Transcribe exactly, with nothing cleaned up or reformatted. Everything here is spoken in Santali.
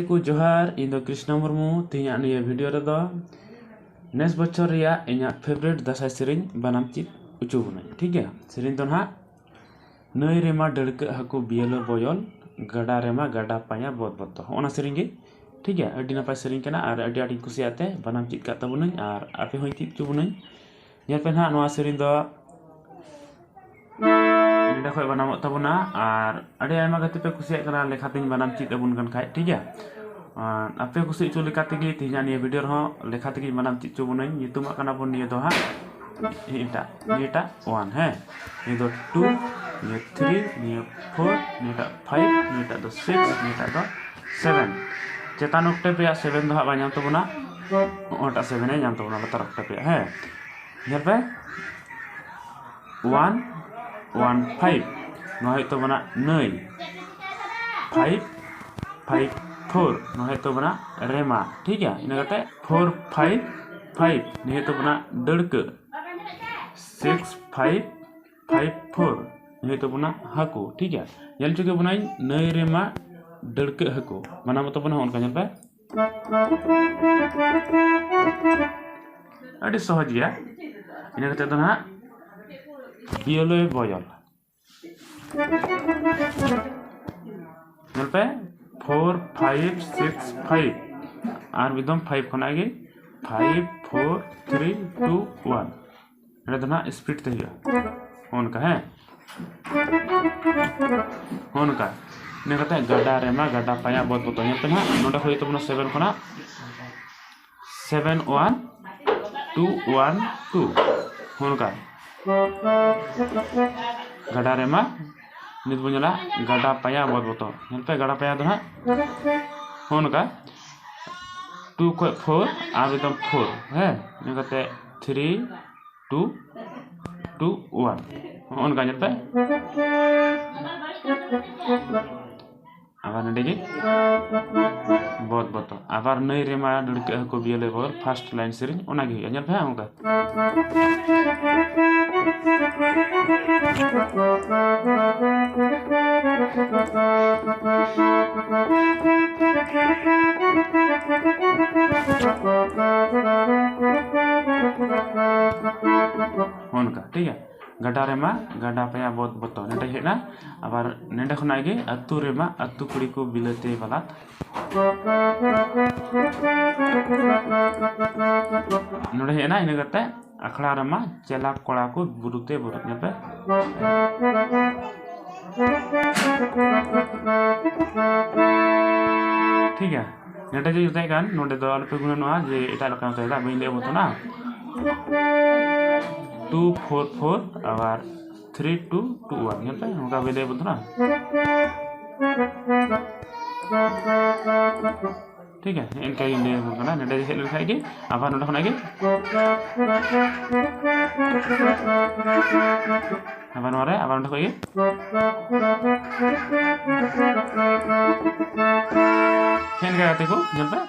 ᱠᱚ ᱡᱚᱦᱟᱨ, ᱤᱧ ᱫᱚ ᱠᱨᱤᱥᱱᱟ ᱢᱩᱨᱢᱩ᱾ ᱛᱮᱦᱮᱧᱟᱜ ᱱᱤᱭᱟᱹ ᱵᱷᱤᱰᱤᱭᱳ ᱨᱮᱫᱚ ᱱᱮᱥ ᱵᱚᱪᱷᱚᱨ ᱨᱮᱭᱟᱜ ᱤᱧᱟᱹᱜ ᱯᱷᱮᱵᱟᱨᱮᱴ ᱫᱟᱸᱥᱟᱭ ᱥᱮᱨᱮᱧ ᱵᱟᱱᱟᱢ ᱪᱮᱫ ᱦᱚᱪᱚ ᱵᱚᱱᱟᱹᱧ, ᱴᱷᱤᱠ ᱜᱮᱭᱟ? ᱥᱮᱨᱮᱧ ᱫᱚ ᱱᱟᱦᱟᱜ ᱱᱟᱹᱭ ᱨᱮᱢᱟ ᱰᱟᱹᱲᱠᱟᱹᱜ ᱦᱟᱹᱠᱩ ᱵᱤᱭᱟᱹᱞᱚ ᱵᱚᱭᱚᱞ, ᱜᱟᱰᱟ ᱨᱮᱢᱟ ᱜᱟᱰᱟ ᱯᱟᱭᱟ ᱵᱚᱛ ᱵᱚᱛᱚ᱾ ᱦᱚᱸᱜᱼᱚ ᱱᱟ ᱥᱮᱨᱮᱧ ᱜᱮ, ᱴᱷᱤᱠ ᱜᱮᱭᱟ? ᱟᱹᱰᱤ ᱱᱟᱯᱟᱭ ᱥᱮᱨᱮᱧ ᱠᱟᱱᱟ ᱟᱨ ᱟᱹᱰᱤ ᱟᱸᱴᱤᱧ ᱠᱩᱥᱤᱭᱟᱜ ᱛᱮ ᱵᱟᱱᱟᱢ ᱪᱮᱫ ᱠᱟᱜ ᱛᱟᱵᱚᱱᱟᱹᱧ ᱟᱨ ᱟᱯᱮ ᱦᱚᱸᱧ ᱪᱮᱫ ᱦᱚᱪᱚ ᱵᱚᱱᱟᱹᱧ᱾ ᱧᱮᱞ ᱯᱮ ᱱᱟᱦᱟᱜ ᱱᱚᱣᱟ ᱥᱮᱨᱮᱧ ᱫᱚ ᱱᱚᱸᱰᱮ ᱠᱷᱚᱡ ᱵᱟᱱᱟᱢᱚᱜ ᱛᱟᱵᱚᱱᱟ᱾ ᱟᱨ ᱟᱹᱰᱤ ᱟᱭᱢᱟ ᱜᱟᱛᱮ ᱯᱮ ᱠᱩᱥᱤᱭᱟᱜ ᱠᱟᱱᱟ ᱞᱮᱠᱷᱟ ᱛᱤᱧ ᱵᱟᱱᱟᱢ ᱪᱮᱫ ᱟᱵᱚᱱ ᱠᱟᱱ ᱠᱷᱟᱡ, ᱴᱷᱤᱠ ᱜᱮᱭᱟ? ᱟᱨ ᱟᱯᱮ ᱠᱩᱥᱤ ᱦᱚᱪᱚ ᱞᱮᱠᱟ ᱛᱮᱜᱮ ᱛᱮᱦᱮᱧᱟᱜ ᱱᱤᱭᱟᱹ ᱵᱷᱤᱰᱤᱭᱳ ᱨᱮᱦᱚᱸ ᱞᱮᱠᱷᱟ ᱛᱮᱜᱮᱧ ᱵᱟᱱᱟᱢ ᱪᱮᱫ ᱦᱚᱪᱚ ᱵᱚᱱᱟᱹᱧ᱾ ᱧᱩᱛᱩᱢᱟᱜ ᱠᱟᱱᱟ ᱵᱚᱱ ᱱᱤᱭᱟᱹ ᱫᱚ ᱦᱟᱸᱜ ᱱᱤᱭᱟᱹᱴᱟᱜ, ᱱᱤᱭᱟᱹᱴᱟᱜ ᱚᱣᱟᱱ, ᱦᱮᱸ, ᱱᱤᱭᱟᱹ ᱫᱚ ᱴᱩ, ᱱᱤᱭᱟᱹ ᱛᱷᱨᱤ, ᱱᱤᱭᱟᱹ ᱯᱷᱳᱨ, ᱱᱤᱭᱟᱹᱴᱟᱜ ᱯᱷᱟᱭᱤᱵᱷ, ᱱᱤᱭᱟᱹᱴᱟᱜ ᱫᱚ ᱥᱤᱠᱥ, ᱱᱤᱭᱟᱹᱴᱟᱜ ᱫᱚ ᱥᱮᱵᱷᱮᱱ᱾ ᱪᱮᱛᱟᱱ ᱚᱠᱴᱮᱵᱷ ᱨᱮᱭᱟᱜ ᱥᱮᱵᱷᱮᱱ ᱫᱚ ᱦᱟᱸᱜ ᱵᱟᱭ ᱧᱟᱢ ᱛᱟᱵᱚᱱᱟ, ᱱᱚᱜᱼᱚᱭᱴᱟᱜ ᱥᱮᱵᱷᱮᱱ ᱮ ᱧᱟᱢ ᱛᱟᱵᱚᱱᱟ, ᱞᱟᱛᱟᱨ ᱚᱠᱴᱮᱵᱷ ᱨᱮᱭᱟᱜ, ᱦᱮᱸ᱾ ᱧᱮᱞ ᱯᱮ, ᱚᱣᱟᱱ ᱚᱣᱟᱱ ᱯᱷᱟᱭᱤᱵᱷ, ᱱᱚᱣᱟ ᱦᱩᱭᱩᱜ ᱛᱟᱵᱚᱱᱟ ᱱᱟᱹᱭ᱾ ᱯᱷᱟᱭᱤᱵᱷ ᱯᱷᱟᱭᱤᱵᱷ ᱯᱷᱳᱨ, ᱱᱚᱣᱟ ᱦᱩᱭᱩᱜ ᱛᱟᱵᱚᱱᱟ ᱨᱮᱢᱟ, ᱴᱷᱤᱠ ᱜᱮᱭᱟ? ᱤᱱᱟᱹ ᱠᱟᱛᱮ ᱯᱷᱳᱨ ᱯᱷᱟᱭᱤᱵᱷ ᱯᱷᱟᱭᱤᱵᱷ, ᱱᱤᱭᱟᱹ ᱦᱩᱭᱩᱜ ᱛᱟᱵᱚᱱᱟ ᱰᱟᱹᱲᱠᱟᱹ᱾ ᱥᱤᱠᱥ ᱯᱷᱟᱭᱤᱵᱷ ᱯᱷᱟᱭᱤᱵᱷ ᱯᱷᱳᱨ, ᱱᱤᱭᱟᱹ ᱦᱩᱭᱩᱜ ᱛᱟᱵᱚᱱᱟ ᱦᱟᱹᱠᱩ, ᱴᱷᱤᱠ ᱜᱮᱭᱟ? ᱧᱮᱞ ᱦᱚᱪᱚ ᱠᱮᱫ ᱵᱚᱱᱟᱹᱧ ᱱᱟᱹᱭ ᱨᱮᱢᱟ ᱰᱟᱹᱲᱠᱟᱹ ᱦᱟᱹᱠᱩ, ᱵᱟᱱᱟᱢᱚᱜ ᱛᱟᱵᱚᱱᱟ ᱦᱚᱸᱜᱼᱚ ᱱᱚᱝᱠᱟ, ᱧᱮᱞ ᱯᱮ᱾ ᱟᱹᱰᱤ ᱥᱚᱦᱚᱡᱽ ᱜᱮᱭᱟ᱾ ᱤᱱᱟᱹ ᱠᱟᱛᱮ ᱫᱚ ᱱᱟᱦᱟᱜ ᱵᱤᱭᱚᱞᱚᱭ ᱵᱚᱭᱚᱞ᱾ ᱧᱮᱞ ᱯᱮ, ᱯᱷᱳᱨ ᱯᱷᱟᱭᱤᱵᱷ ᱥᱤᱠᱥ ᱯᱷᱟᱭᱤᱵᱷ, ᱟᱨ ᱢᱤᱫ ᱫᱚᱢ ᱯᱷᱟᱭᱤᱵᱷ ᱠᱷᱚᱱᱟᱜ ᱜᱮ five four three two one. ᱱᱚᱰᱮ ᱫᱚ ᱱᱟᱦᱟᱜ ᱥᱯᱤᱰ ᱛᱮ ᱦᱩᱭᱩᱜᱼᱟ, ᱦᱚᱸᱜᱼᱚ ᱱᱚᱝᱠᱟ, ᱦᱮᱸ, ᱦᱚᱸᱜᱼᱚ ᱱᱚᱝᱠᱟ᱾ ᱤᱱᱟᱹ ᱠᱟᱛᱮ ᱜᱟᱰᱟ ᱨᱮᱢᱟ ᱜᱟᱰᱟ ᱯᱟᱭᱟ ᱵᱚᱛ ᱵᱚᱛᱚ᱾ ᱧᱮᱞ ᱯᱮ ᱱᱟᱦᱟᱜ, ᱱᱚᱰᱮ ᱦᱩᱭᱩᱜ ᱛᱟᱵᱚᱱᱟ ᱥᱮᱵᱷᱮᱱ ᱠᱷᱚᱱᱟᱜ seven one two one two, ᱦᱚᱸᱜᱼᱚ ᱱᱚᱝᱠᱟ᱾ ᱜᱟᱰᱟ ᱨᱮᱢᱟ ᱱᱤᱛ ᱵᱚᱱ ᱧᱮᱞᱟ ᱜᱟᱰᱟ ᱯᱟᱭᱟ ᱵᱚᱛ ᱵᱚᱛᱚ᱾ ᱧᱮᱞ ᱯᱮ ᱜᱟᱰᱟ ᱯᱟᱭᱟ ᱫᱚ ᱱᱟᱦᱟᱜ ᱦᱚᱸᱜᱼᱚ ᱱᱚᱝᱠᱟ, ᱴᱩ ᱠᱷᱚᱡ ᱯᱷᱳᱨ ᱟᱨ ᱢᱤᱫ ᱫᱚᱢ ᱯᱷᱳᱨ, ᱦᱮᱸ, ᱤᱱᱟᱹ ᱠᱟᱛᱮ ᱛᱷᱨᱤ ᱴᱩ ᱴᱩ ᱚᱣᱟᱱ, ᱦᱚᱸᱜᱼᱚ ᱱᱚᱝᱠᱟ ᱧᱮᱞ ᱯᱮ᱾ ᱟᱵᱟᱨ ᱱᱚᱰᱮ ᱜᱮ ᱵᱚᱛ ᱵᱚᱛᱚ, ᱟᱵᱟᱨ ᱱᱟᱹᱭ ᱨᱮᱢᱟ ᱰᱟᱹᱲᱠᱟᱹ ᱦᱟᱹᱠᱩ ᱵᱤᱭᱟᱹᱞᱮ ᱵᱚᱞ, ᱯᱷᱟᱥᱴ ᱞᱟᱭᱤᱱ ᱥᱮᱨᱮᱧ ᱚᱱᱟ ᱜᱮ ᱦᱩᱭᱩᱜᱼᱟ᱾ ᱧᱮᱞ ᱯᱮ ᱦᱟᱸᱜ ᱚᱱᱠᱟ᱾ ᱴᱷᱤᱠ ᱜᱮᱭᱟ, ᱜᱟᱰᱟ ᱨᱮᱢᱟ ᱜᱟᱰᱟ ᱯᱟᱭᱟ ᱵᱚᱛ ᱵᱚᱛᱚ, ᱱᱚᱰᱮ ᱦᱮᱡ ᱮᱱᱟ᱾ ᱟᱵᱟᱨ ᱱᱚᱰᱮ ᱠᱷᱚᱱᱟᱜ ᱜᱮ ᱟᱹᱛᱩ ᱨᱮᱢᱟ ᱟᱹᱛᱩ ᱠᱩᱲᱤ ᱠᱚ ᱵᱤᱞᱟᱹᱛᱤ ᱵᱟᱞᱟᱛ᱾ ᱱᱚᱰᱮ ᱦᱮᱡ ᱮᱱᱟ, ᱤᱱᱟᱹ ᱠᱟᱛᱮ ᱟᱠᱷᱲᱟ ᱨᱮᱢᱟ ᱪᱮᱞᱟ ᱠᱚᱲᱟ ᱠᱚ ᱵᱩᱨᱩ ᱛᱮ ᱵᱩᱨᱩ, ᱧᱮᱞ ᱯᱮ᱾ ᱴᱷᱤᱠ ᱜᱮᱭᱟ, ᱱᱚᱰᱮ ᱡᱮ ᱡᱚᱛᱟᱭ ᱠᱟᱱ, ᱱᱚᱰᱮ ᱫᱚ ᱟᱞᱚᱯᱮ ᱜᱩᱱᱟᱹᱱᱚᱜᱼᱟ ᱡᱮ ᱮᱴᱟᱜ ᱞᱮᱠᱟ ᱡᱚᱛᱟᱭ ᱫᱟ, ᱵᱟᱹᱧ ᱞᱟᱹᱭ ᱟᱵᱚᱱ ᱛᱟᱦᱮᱱᱟ᱾ ᱴᱩ ᱯᱷᱳᱨ ᱯᱷᱳᱨ ᱟᱵᱟᱨ ᱛᱷᱨᱤ ᱴᱩ ᱴᱩ ᱳᱣᱟᱱ, ᱧᱮᱞ ᱯᱮ, ᱱᱚᱝᱠᱟ ᱵᱟᱹᱧ ᱞᱟᱹᱭ ᱟᱵᱚᱱ ᱛᱟᱦᱮᱱᱟ᱾ ᱴᱷᱤᱠ ᱜᱮᱭᱟ, ᱤᱱᱠᱟᱹ ᱜᱤᱧ ᱞᱟᱹᱭ ᱟᱵᱚᱱ ᱠᱟᱱᱟ᱾ ᱱᱚᱰᱮ ᱦᱮᱡ ᱞᱮᱱᱠᱷᱟᱡ ᱜᱮ ᱟᱵᱟᱨ ᱱᱚᱰᱮ ᱠᱷᱚᱱᱟᱜ ᱜᱮ, ᱟᱵᱟᱨ ᱱᱚᱣᱟ ᱨᱮ, ᱟᱵᱟᱨ ᱱᱚᱰᱮ ᱠᱷᱚᱱ ᱜᱮ᱾ ᱦᱮᱸ, ᱤᱱᱠᱟ ᱠᱟᱛᱮ ᱠᱚ, ᱧᱮᱞ ᱯᱮ,